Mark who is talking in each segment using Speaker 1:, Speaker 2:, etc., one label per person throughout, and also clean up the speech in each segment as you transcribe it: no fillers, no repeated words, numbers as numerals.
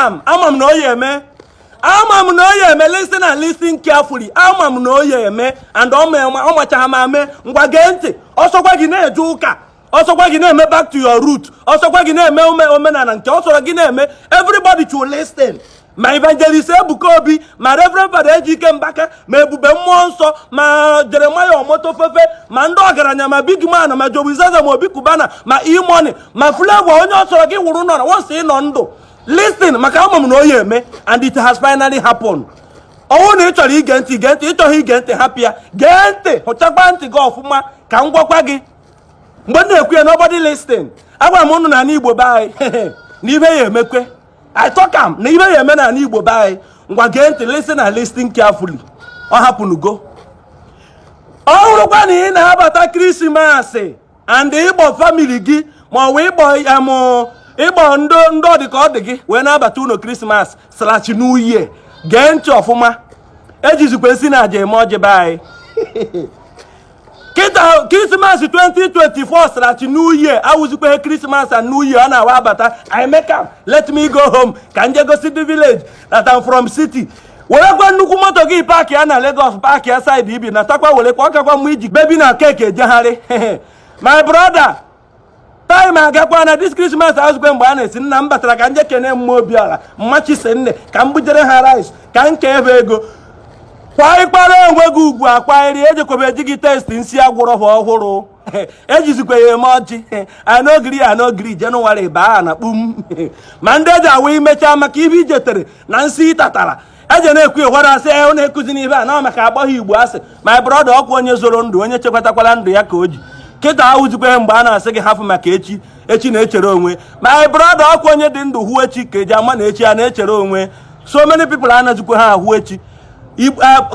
Speaker 1: Talk am. Ama m na o ya eme, ama m na o ya eme. Listen and listen carefully. Ama m na o ya eme and ọ machaha ma mee. Ngwa, gee ntị. Ọsọkwa gị na-eje ụka, ọsọkwa gị na-eme back to your root, ọsọkwa gị na-eme omenala nke ọ sọrọ gị na-eme, everybody to listen. Ma Evangelist Ebuka Obi, ma Reverend Father Ejike Mbaka, ma Ebube Mmụọ Nsọ, ma Jeremiah Omoto Fefe, ma ndị ọgaranya, ma big man, ma Jowizaza, ma Obi Cubana, ma E-Money, ma Flavour, onye ọ sọrọ gị wụrụ nọ na once ị nọ ndụ, listen, maka ama m na o ya eme and it has finally happened. Ọnwụ na ị chọrọ ige ntị, gee ntị. Ịchọghị ige ntị, hapụ ya. Gee ntị, hụchakwa ntị gị ọfụma ka m gwakwa gị. Mgbe m na-ekwu ya, nobody listen. Agwara m unu na ala Igbo be anyị na ibe ya emekwe. I talk am na ibe ya eme na ala Igbo be anyị. Ngwa, gee ntị, listen and listen carefully. Ọ hapụnugo. Ọ bụrụkwa na ị na-abata Christmas and ịgbọ family gị, ma ọ wụ ịgbọ ịgbọ ndị ndị ọ dị ka ọ dị gị wee na-abata ụlọ Christmas/New Year, gee ntị ọfụma. Ejizikwa esi na aja eme ọjị be anyị kịta. Christmas 2024/New Year awụzikwa Christmas and New Year ọ na-awa abata. I make am, let me go home ka nje gosi the village that I'm from city. Werekwa nnukwu moto gị park ya na Lagos, park ya side ibi natakwa, werekwa ọkakwa mma iji baby na cake ejegharị. My brother, time agakwa na this Christmas azụkwe mgbe a na-esi nna m batara ka nje kene mma obiọra mmachise nne ka m bujere ha rice ka m kee ebe ego. Kwanyịkwara onwe gị ugwu akwanyere. Ejekwaba eji gị test nsị agwụrọ ha ọhụrụ ejizikwa ya eme ọjị. Anogiri anogiri Jenụwarị baa na kpum ma ndị eji awa imechaa maka ibe ijetere na nsị ịtatara eje na-ekwu ịhwara asị ọ na-ekuzi n'ibe a na maka agbọghọ Igbo asị. My brother, ọkwa onye zoro ndụ, onye chekwatakwala ndụ ya ka o ji kịta. Awụzikwa mgbe a na-asị gị hafụ maka echi, echi na-echere onwe. My brother, ọkwa onye dị ndụ hụ echi ka eji ama na echi a na-echere onwe. So many people anazikwa ha ahụ echi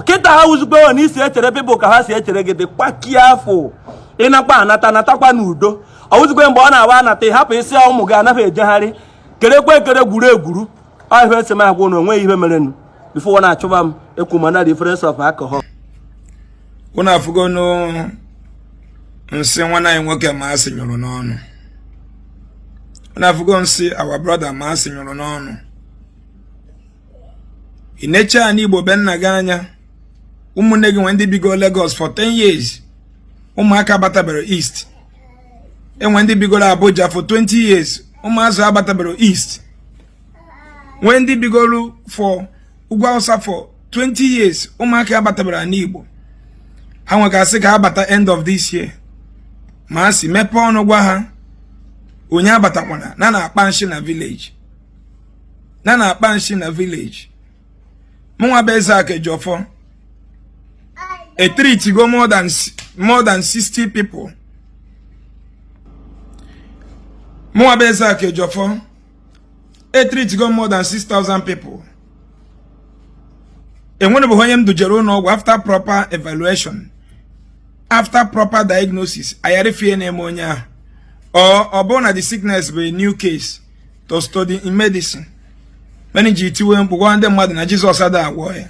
Speaker 1: kịta. Ha wụzikwa na isi echere people ka ha si echere gị. Dịkwa kiafụ ịnakwa anata, natakwa n'udo. Ọwụzikwe mgbe ọ na-awa anata, ịhapụ isi ụmụ gị anaghị ejegharị, kerekwa ekere, gwuru egwuru. Ọ ihe nsị m agwụ na onweghị ihe merenụ before na-achụba m ekwu mana difference of alcohol.
Speaker 2: Unu afụgonu nsị nwanne anyị nwoke ma asị nyụrụ n'ọnụ. Unu afụgo nsị our brother ma asị nyụrụ n'ọnụ. Ị na-eche ala Igbo be nna gị anya, ụmụnne gị nwe ndị bigo Lagos for 10 years, ụmụaka batabere East. Enwe ndị bigoro Abuja for 20 years, ụmụazụ abatabere East. Nwee ndị bigoro for ugwu Hausa for 20 years, ụmụaka abatabere ala Igbo. Ha nwekasị ka ha bata end of this year, ma a si mepee ọnụ gwa ha onye abatakwana na na-akpa nshi na village, na na-akpa nshi na village. Mụnwa bụ Eze Ejiofor etreatigo more than 60 people. Mụnwa bụ Eze Ejiofor etreatigo more than 6,000 people. Enwerebeghị onye m dujere ụlọ ọgwụ after proper evaluation, after proper diagnosis, ayarifie na-eme onye ahụ. Ọ bụrụ na the sickness bụ a new case to study in medicine, many ji tiwe mkpu gwa ndị mmadụ na Jizọs ada agwọ ya,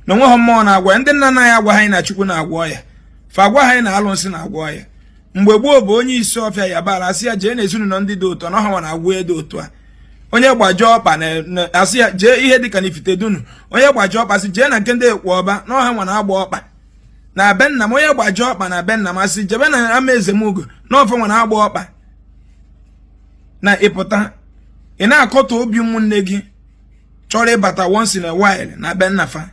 Speaker 2: na onweghị mmụọ na-agwọ ya. Ndị nna nna anyị agwa anyị na Chukwu na-agwọ ya, fa agwa anyị na alụnsị na-agwọ ya. Mgbe gboo bụ onye isi ọfịa ya bara asị ya jee n'ezinụlọ ndị dị otu a na ọha na-agwọ ya dị otu a. Onye gbajie ọkpa na asị ya jee ihe dịka na ifite dunu. Onye gbajie ọkpa sị jee na nke ndị ekwu ọba na ọha nwa na-agba ọkpa. Na be nna m, onye gbajie ọkpa na be nna m, asị jebe na ama ezemugo na ofe nwa na-agba ọkpa. Na ịpụta ị na-akọta obi ụmụnne gị chọrọ ịbata once in a while na be nna fa.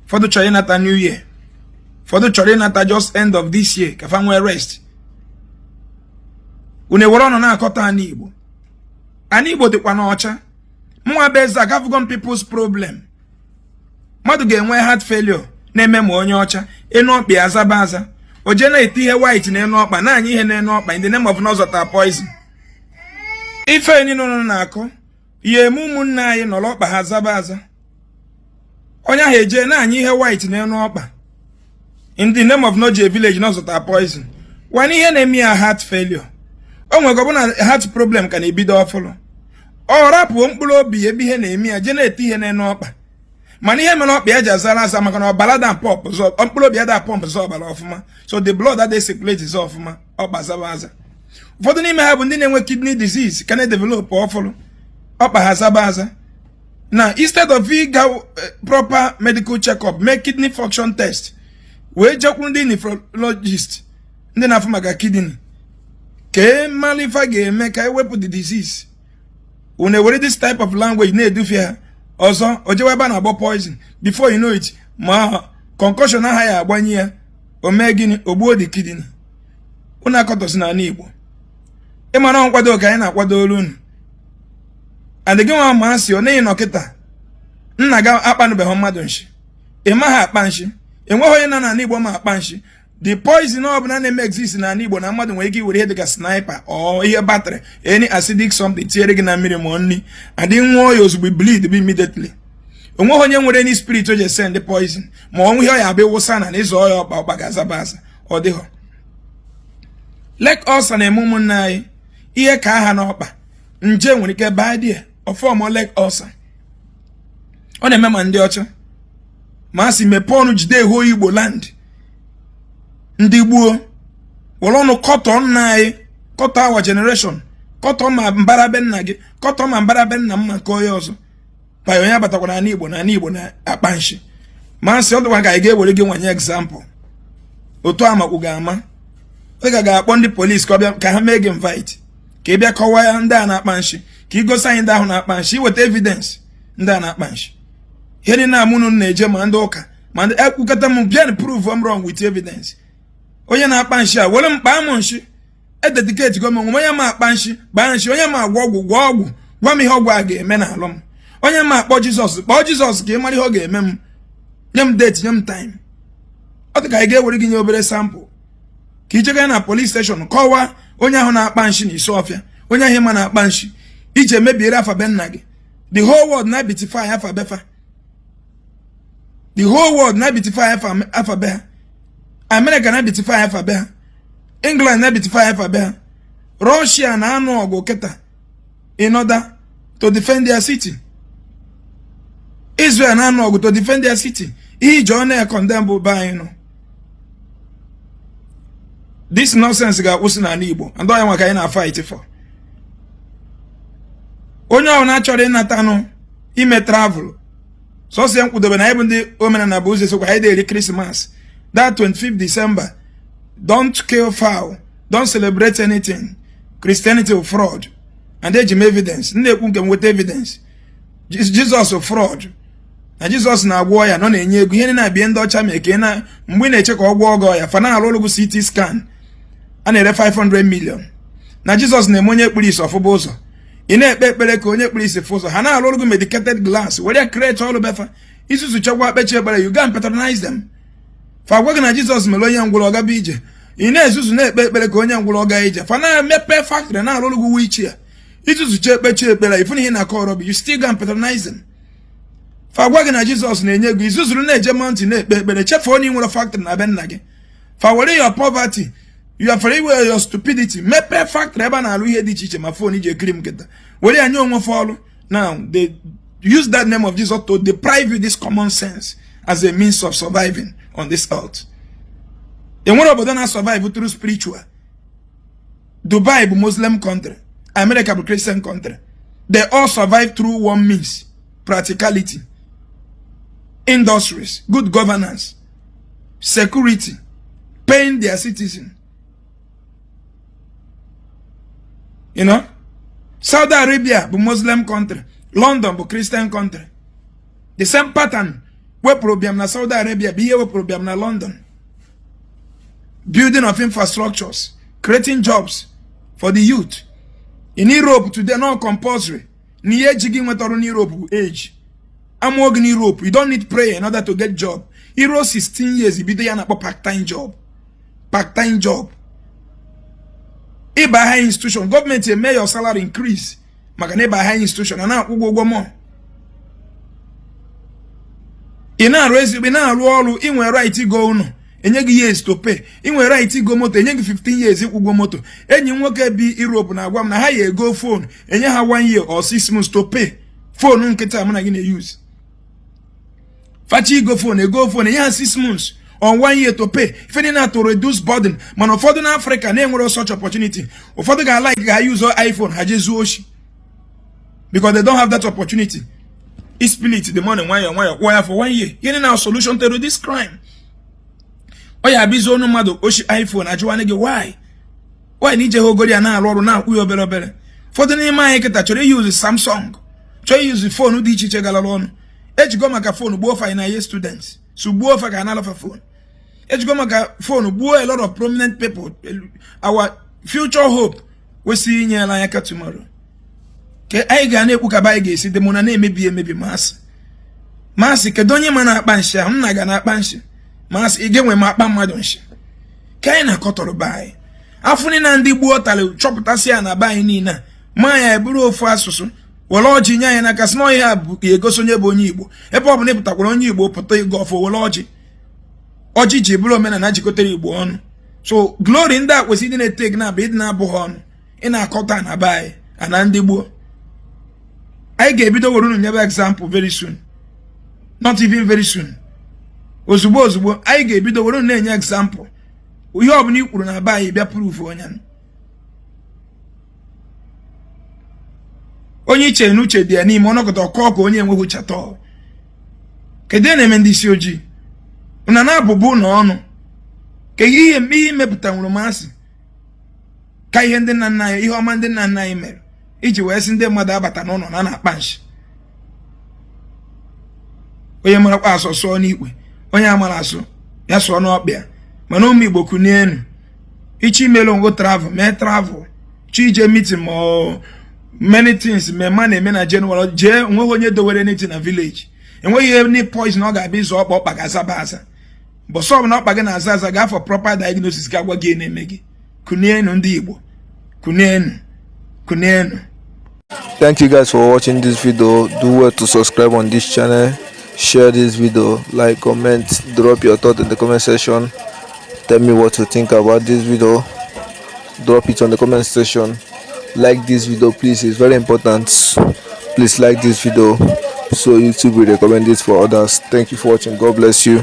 Speaker 2: Ụfọdụ chọrọ ịnata New Year, ụfọdụ chọrọ ịnata just end of this year ka fa nwee rest. Unu ewere ọnụ na-akọta ana Igbo. Ana Igbo dịkwa n'ọcha. Mụnwa bụ Eze agafugo m people's problem. Mmadụ ga-enwe heart failure na-eme ma onye ọcha enu ọkpa ya azaba aza, o jee na-ete ihe white n'enu ọkpa, na-anya ihe n'enu ọkpa in the name of n'ọzọta poison. Ife niile unu na-akụ ya eme ụmụnne anyị nọrọ ọkpa ha zaba aza, onye ahụ eje na-anya ihe white n'enu ọkpa in the name of noje village n'ọzọta poison. Wana ihe na-eme ya heart failure, o nwere ọ bụ na heart problem ka na-ebido ọfụlụ, ọ rapụo mkpụrụ obi ebe ihe na-eme ya, jee na-ete ihe n'enu ọkpa. Mana ihe mere ọkpa ya ji azara aza maka na ọbara da pump zọ mkpụrụ obi ya da pump zọ ọbara ọfụma, so the blood adịghị circulate zọ ọfụma, ọkpa zaba aza. Ụfọdụ n'ime ha bụ ndị na-enwe kidney disease ka na-edevelop ọfụlụ, ọkpa ha zaba aza. Na instead of ịga proper medical check-up, mee kidney function test, wee jekwuru ndị nephrologist, ndị na-afụ maka kidney, ka e mara ife a ga-eme ka ewepụ the disease, unu ewere this type of language na-edufie ha. Ọzọ, o jewe ebe a na-agbọ poison. Before you know it, ma concoction aha ya agbanye ya, o mee gịnị? O gbuo the kidney. Unu akọtọsi n'ala Igbo. Ịmara nkwado ka anyị na-akwado olu unu adịghị nwa ma asị ọ n'ihi nọ kịta nna gị akpanụbeghị mmadụ nshi. Ị maghị akpa nshi. Enweghị onye na n'ala Igbo ma akpa nshi. The poison ọbụla na-eme exist n'ala Igbo na mmadụ nwere ike iwere ihe dịka sniper or ihe battery, any acidic something, tinyere gị na mmiri ma nri adị, nwụọ ya ozugbo, bleed bụ immediately. Onweghị onye nwere any spirit o ji send poison ma ọnwụ ihe ọ ya abịa wụsa na ịzọ ya ọkpa, ọkpa ga-azaba aza. Ọ dịghọ leg ulcer na-eme ụmụnne anyị ihe ka aha n'ọkpa. Nje nwere ike baa die ọfọm leg ulcer. Ọ na-eme ma ndị ọcha ma a sị mepee ọnụ jide ehu Igbo land. Ndị gboo were ọnụ kọtọ nna anyị, kọtọ our generation, kọtọ ma mbara be nna gị, kọtọ ma mbara be nna m, ma nke onye ọzọ banye. Onye abatakwara n'ala Igbo, n'ala Igbo na-akpa nshi ma nsị. Ọ dịkwa ka anyị ga-ewere gị nwanye example otu amakwu ga-ama. Ị ga ga-akpọ ndị polisi ka ọ bịa ka ha mee gị invite ka ị bịa kọwaa ya ndị a na-akpa nshi, ka ị gosi anyị ndị ahụ na-akpa nshi, iweta evidence ndị a na-akpa nshi. Ihe dị na amụnụ na-eje ma ndị ụka ma ndị ekwukọta m bịa na prove I'm wrong with evidence. Onye na-akpa nshi a were m kpaa m nshi, e dedicate go m onwe m. Onye ma akpa nshi, kpaa nshi. Onye ma agwọ ọgwụ, gwọọ ọgwụ, gwa m ihe ọgwụ a ga-eme n'alụ m. Onye ma akpọ Jizọs, kpọọ Jizọs ka ị mara ihe ọ ga-eme m. Nye m date, nye m time. Ọ dị ka anyị ga-ewere gị nye obere sample ka ijega na police station kọwaa onye ahụ na-akpa nshi na isi ọfịa, onye ahụ ịma na-akpa nshi iji emebiere afa be nna gị. The whole world na beautify afa befa. The whole world na beautify afa be ha. America na beautify afa be ha. England na beautify afa be ha. Russia na-anụ ọgụ kịta in order to defend their city. Israel na-anụ ọgụ to defend their city. Ihe iji ọ na-econdemn bụ be anyị nọ. This nonsense ga-akwụsị n'ala Igbo, and ọ ya maka anyị na-fight for. Onye ọbụla chọrọ ịnatanụ ime travel, sọsọ ya nkwudobe na anyị bụ ndị omenala bụ ụzọ esokwa. Anyị na-eri Christmas that 25th December. Don't kill fowl, don't celebrate anything. Christianity of fraud, and eji m evidence m na-ekwu nke m nweta evidence. Jizọs fraud na Jizọs na-agwọ ya nọ na-enye ego ihe na-abịa ndị ọcha mee ka ị na mgbe ị na-eche ka ọ gwọọ gị ọya fa na-arụ ọrụ bụ CT scan a na-ere 500 million. Na Jizọs na-eme onye kpuru isi ọfụba ụzọ. Ị na-ekpe ekpere ka onye kpuru isi fụ ụzọ, ha na-arụ ọrụ gị medicated glass were create ọrụ befa isusu chekwa kpechi ekpere. You go and patronize them. Fa gwa gị na Jizọs mere onye ngwụrọ ọgaba ije. Ị na-ezuzu na-ekpe ekpere ka onye ngwụrọ ọga ije, fa na-emepe factory na-arụ ọrụ gị wheelchair. Itutu che ekpechi ekpere ifu na ihe na-akọ ọrọ bụ you still go and patronize them. Fa gwa gị na Jizọs na-enye ego. Izuzuru na-eje mountain na-ekpe ekpere, chefuo na ị nwere factory na be nna gị. Fa were your poverty, your fere iwe, your stupidity, mepee factory ebe a na-alụ ihe dị iche iche, ma phone iji ekiri m nkịta were ya nye onwe fa ọrụ. Now they use that name of Jesus to deprive you this common sense as a means of surviving on this earth. Enwere obodo na survive through spiritual. Dubai bụ Muslim country, America bụ Christian country. They all survive through one means: practicality, industries, good governance, security, paying their citizen. Saudi Arabia bụ Muslim country, London bụ Christian country. The same pattern wepụrụ bịam na Saudi Arabia bụ ihe wepụrụ bịam na London: building of infrastructures, creating jobs for the youth. In Europe today, not compulsory na ihe eji gị nweta ọrụ n'Europe bụ age. Amụọ gị n'Europe, you don't need prayer in order to get job. Iruo 16 years, ibido ya na-akpọ part time job. Part time job, ịba high institution, gọọmenti eme your salary increase maka na ịba high institution a na-akwụ ụgwọ ụgwọ mọ. Ị na-arụ ezigbo, ị na-arụ ọrụ, ị nwere right igo ụlọ, enye gị years to pay. Ị nwere right igo moto, enye gị 15 years ịkwụ ụgwọ moto. Enyi m nwoke bi Europe na-agwa m na ha ya ego phone, enye ha 1 year or 6 months to pay phone nkịta mụ na gị na-use. Fachi igo phone, ego phone, enye ha 6 months or 1 year to pay. Ife niile na to reduce burden. Mana ụfọdụ n'Africa na-enwere such opportunity. Ụfọdụ ga-alike ka ha use iPhone, ha jee zuo oshi because they don't have that opportunity. Split the money nwayọọ nwayọọ, kwụọ ya for one year. Gịnị na solution to this crime? Ọ ya abịa onu mmadụ oshi iPhone, ajụwanị gị why, why na ije ha ogori ya na-arụ ọrụ na-akwụ ya obere obere. Ụfọdụ n'ime anyị kịta chọrọ iyuzu Samsung, chọrọ iyuzu phone dị iche iche galara ọnụ. Ejigo maka phone gbuo final year students, so gbuo ofe ka analọfa phone. Ejigo maka phone gbuo a lot of prominent people, our future hope kwesịrị inyere anyị aka tomorrow. Ka anyị ga na-ekwu ka anyị ga-esi dị mụ na na-emebi emebi. Masị masị, kedu onye ma na-akpa nshi ahụ? Nna ga na-akpa nshi. Masị ị ga-enwe m akpa mmadụ nshi ka anyị na-akọtọrọ be anyị. Afọ na ndị gboo talị chọpụtasị ya na be anyị niile a ma ya eburu ofu asụsụ, were ọjị nye anyị n'aka, sị na ọhịa a bụ ya egosi onye bụ onye Igbo. Ebe ọ bụla ịpụtakwara onye Igbo pụta ịga ọfọ, were ọjị. Ọjị ji bụrụ omenala jikọtara Igbo ọnụ. So glory ndị a kwesịrị ịdị na-ete na abụ ịdị na-abụghị ọnụ ị na-akọta na be anyị ana ndị gboo. Anyị ga-ebido were unu nyebe example very soon, not even very soon, ozugbo ozugbo anyị ga-ebido were unu na-enye example. Ihe ọbụla i kwuru na be anyị, bịa proof onye onye iche na uche dị ya n'ime ọnọkọta ọkọ ka onye enweghị uche atọ. Kedu ihe na-eme ndị isi ojii na na-abụbụ na ọnụ ka ihe ihe mepụta nwere masị ka ihe ndị nna nna anyị, ihe ọma ndị nna nna anyị mere iji wee sị ndị mmadụ abata n'ụlọ na na-akpa nshi. Onye marakwa asụ sụọ n'ikwe, onye amara asụ ya sụọ n'ọkpịa. Mana ụmụ Igbo, kunienu. Iche imelu ngo travel, mee travel. Chi ije meeting ma ọ many things mmemme na-eme na Jenụwarị, jee. Onweghị onye dowere anything na village, enweghị any poison ọ ga-abịa ịzụ ọkpa, ọkpa ga-azaba aza. Mbọsọ ọbụla ọkpa gị na-aza aza, gaa for proper diagnosis, ga-agwa gị na-eme gị. Kunienu ndị Igbo, kunienu, kunienu.
Speaker 3: Thank you guys for watching this video. Do well to subscribe on this channel, share this video, like, comment, drop your thought in the comment section. Tell me what you think about this video. Drop it on the comment section. Like this video, please. It's very important. Please like this video so YouTube will recommend it for others. Thank you for watching. God bless you.